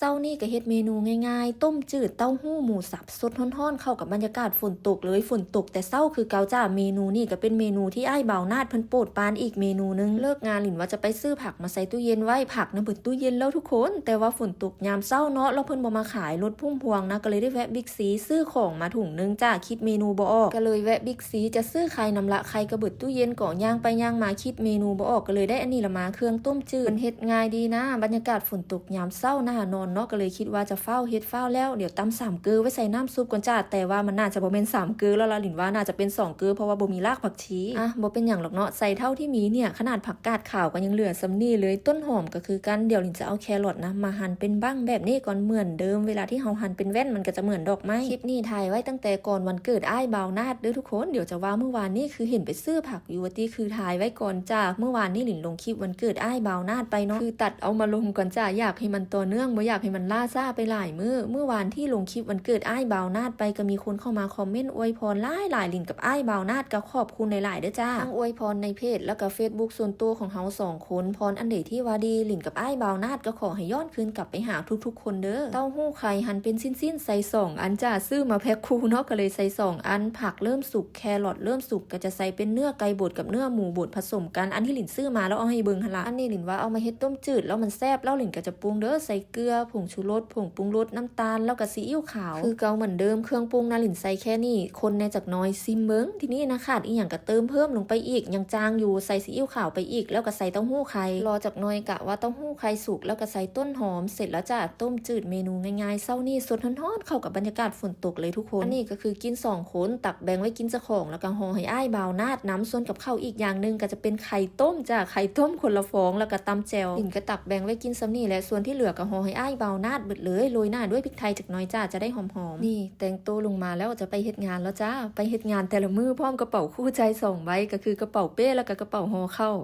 ເຊົ້ານີ້ກໍເຮັດເມນູງ່າຍໆ ຕົ້ມຈືດເຕົ້າຫູ່ໝູສັບ ສົດຮ້ອນໆ ເຂົ້າກັບບັນຍາກາດຝົນຕົກເລີຍ. ຝົນຕົກແຕ່ເຊົ້າຄືເກົ່າຈ້າ. ເມນູນີ້ກໍເປັນເມນູທີ່ອ້າຍບ່າວນາດເພິ່ນໂປດປານອີກເມນູໜຶ່ງ. ເລີກງານ ລິນວ່າຈະໄປຊື້ຜັກມາໃສ່ຕູ້ເຢັນໄວ້. ຜັກນະເບິດຕູ້ເຢັນແລ້ວທຸກຄົນ, ແຕ່ວ່າຝົນຕົກຍາມເຊົ້າເນາະ ແລ້ວເພິ່ນບໍ່ມາຂາຍລົດພຸ້ມພວງນະ, ກໍເລີຍໄດ້ແວະບິກຊີຊື້ຂອງມາຖົງໜຶ່ງຈ້າ. ຄິດເມນູບໍ່ອອກ ກໍເລີຍແວະບິກຊີ ຈະຊື້ໄຂ່ນຳລະ, ໄຂ່ກໍເບິດຕູ້ເຢັນ. ກໍຍ່າງໄປຍ່າງມາ ຄິດເມນູບໍ່ອອກ ກໍເລີຍໄດ້ອັນນີ້ລະມາ ເຄື່ອງຕົ້ມຈືດ. ມັນເຮັດງ່າຍດີນະ, ບັນຍາກາດຝົນຕົກຍາມເຊົ້າໜ້ານອນເນາະ, ກໍເລີຍຄິດວ່າຈະຟ້າວເຮັດຟ້າວແລ້ວ ດຽວຕຳສາມເກີໄວ້ໃສ່ນ້ຳຊຸບກ່ອນຈ້າ. ແຕ່ວ່າມັນໜ້າຈະບໍ່ແມ່ນສາມເກີແລ້ວລະ, ລິນວ່າໜ້າຈະເປັນສອງເກີ ເພາະວ່າບໍ່ມີລາກຜັກຊີ. ອ່ະ ບໍ່ເປັນຫຍັງດອກເນາະ, ໃສ່ເທົ່າທີ່ມີນີ້. ຂະໜາດຜັກກາດຂາວກໍຍັງເຫຼືອສ່ຳນີ້ເລີຍ. ຕົ້ນຫອມກໍຄືກັນ, ດຽວລິນຈະເອົາແຄຣອດນະ ມາຫັນເປັນບັ້ງແບບນີ້ກ່ອນ. ເໝືອນເດີມ ເວລາທີ່ເຮົາຫັນເປັນແວ່ນ ມັນກໍຈະເໝືອນດອກໄມ້. ຄລິບນີ້ຖ່າຍໄວ້ຕັ້ງແຕ່ກ່ອນວັນເກີດອ້າຍບ່າວນາດເດີທຸກຄົນ. ດຽວຈະວ່າມື້ວານນີ້ຄືເຫັນໄປຊື້ຜັກ ຢູ່ວ່າຕິ ຄືຖ່າຍໄວ້ກ່ອນຈ້າ. ມື້ວານນີ້ລິນລົງຄລິບວັນເກີດອ້າຍບ່າວນາດໄປເນາະ, ຄືຕັດເອົາມາລົງກ່ອນຈ້າ. ຢາກໃຫ້ມັນຕໍ່ເນື່ອງ, ບໍ່ຢາກໃຫ້ມັນລ່າຊ້າໄປຫຼາຍມື້. ມື້ວານທີ່ລົງຄລິບວັນເກີດອ້າຍບ່າວນາດໄປ ກໍມີຄົນເຂົ້າມາຄອມເມັນອວຍພອນຫຼາຍໆ. ລິນກັບອ້າຍບ່າວນາດກໍຂອບຄຸນຫຼາຍໆເດີຈ້າ. ທັງອວຍພອນໃນເພຈ ແລ້ວກໍເຟສບຸກສ່ວນຕົວຂອງເຮົາສອງຄົນ. ພອນອັນໃດທີ່ວ່າດີ, ລິນກັບອ້າຍບ່າວນາດກໍຂໍໃຫ້ຍ້ອນຄືນກັບໄປຫາທຸກໆຄົນເດີ. ເຕົ້າຫູ້ໄຂ່ຫັນເປັນຊິ້ນໆ ໃສ່ສອງອັນຈ້າ. ຊື້ມາແພັກຄູ່ເນາະ, ກໍເລີຍໃສ່ສອງອັນ. ຜັກເລີ່ມສຸກ ແຄຣອດເລີ່ມສຸກ ກໍຈະໃສ່ເປັນເນື້ອໄກ່ບົດກັບເນື້ອໝູບົດຜະສົມກັນ, ອັນທີ່ລິນຊື້ມາແລ້ວເອົາໃຫ້ເບິ່ງຫັ້ນລະ. ອັນນີ້ລິນວ່າເອົາມາເຮັດຕົ້ມຈືດ ແລ້ວມັນແຊບ ແລ້ວລິນກໍຈະປຸງເດີ, ໃສ່ເກືອ ຜົງຊູລົດ ຜົງປຸງລົດ ນ້ຳຕານ ແລ້ວກໍຊີອິ້ວຂາວ. ຄືເກົ່າເໝືອນເດີມ, ເຄື່ອງປຸງນະ ລິນໃສ່ແຄ່ນີ້, ຄົນແດ່ຈັກໜ້ອຍ ຊີມເບິ່ງ. ທີນີ້ນະ ຂາດອີ່ຫຍັງກໍເຕີມເພີ່ມລົງໄປອີກ, ຍັງຈາງຢູ່, ໃສ່ຊີອິ້ວຂາວໄປອີກ ແລ້ວກໍໃສ່ເຕົ້າຫູ້ໄຂ່. ລໍຈັກໜ້ອຍ ກະວ່າເຕົ້າຫູ້ໄຂ່ສຸກ ແລ້ວກໍໃສ່ຕົ້ນຫອມ. ເສັດແລ້ວຈ້າ, ຕົ້ມຈືດເມນູງ່າຍໆ ເຊົ້ານີ້ ສົດຮ້ອນໆ ເຂົ້າກັບບັນຍາກາດຝົນ ຕົກເລີຍທຸກຄົນ. ອັນນີ້ກໍຄືກິນສອງຄົນ, ຕັກແບ່ງໄວ້ກິນເຈົ້າຂອງ ແລ້ວກໍຫໍ່ໃຫ້ອ້າຍບ່າວນາດນຳ. ສ່ວນກັບເຂົ້າອີກຢ່າງໜຶ່ງກໍຈະເປັນໄຂ່ຕົ້ມຈ້າ, ໄຂ່ຕົ້ມຄົນລະຟອງ ແລ້ວກໍຕຳແຈ່ວ. ລິນກໍຕັກແບ່ງໄວ້ກິນສ່ຳນີ້ແຫຼະ, ສ່ວນທີ່ເຫຼືອກໍຫໍ່ໃຫ້ອ້າຍບ່າວນາດເບິດເລີຍ, ໂລຍໜ້າດ້ວຍພິກໄທຈັກໜ້ອຍຈ້າ, ຈະໄດ້ຫອມໆ. ນີ້ແຕ່ງໂຕລົງມາແລ້ວ ຈະໄປເຮັດງານແລ້ວຈ້າ. ໄປເຮັດງານແຕ່ລະມື້ ພ້ອມກະເປົາຄູ່ໃຈສອງໃບ, ກໍຄືກະເປົາເປ້ ແລ້ວກໍກະເປົາຫໍ່ເຂົ້າ.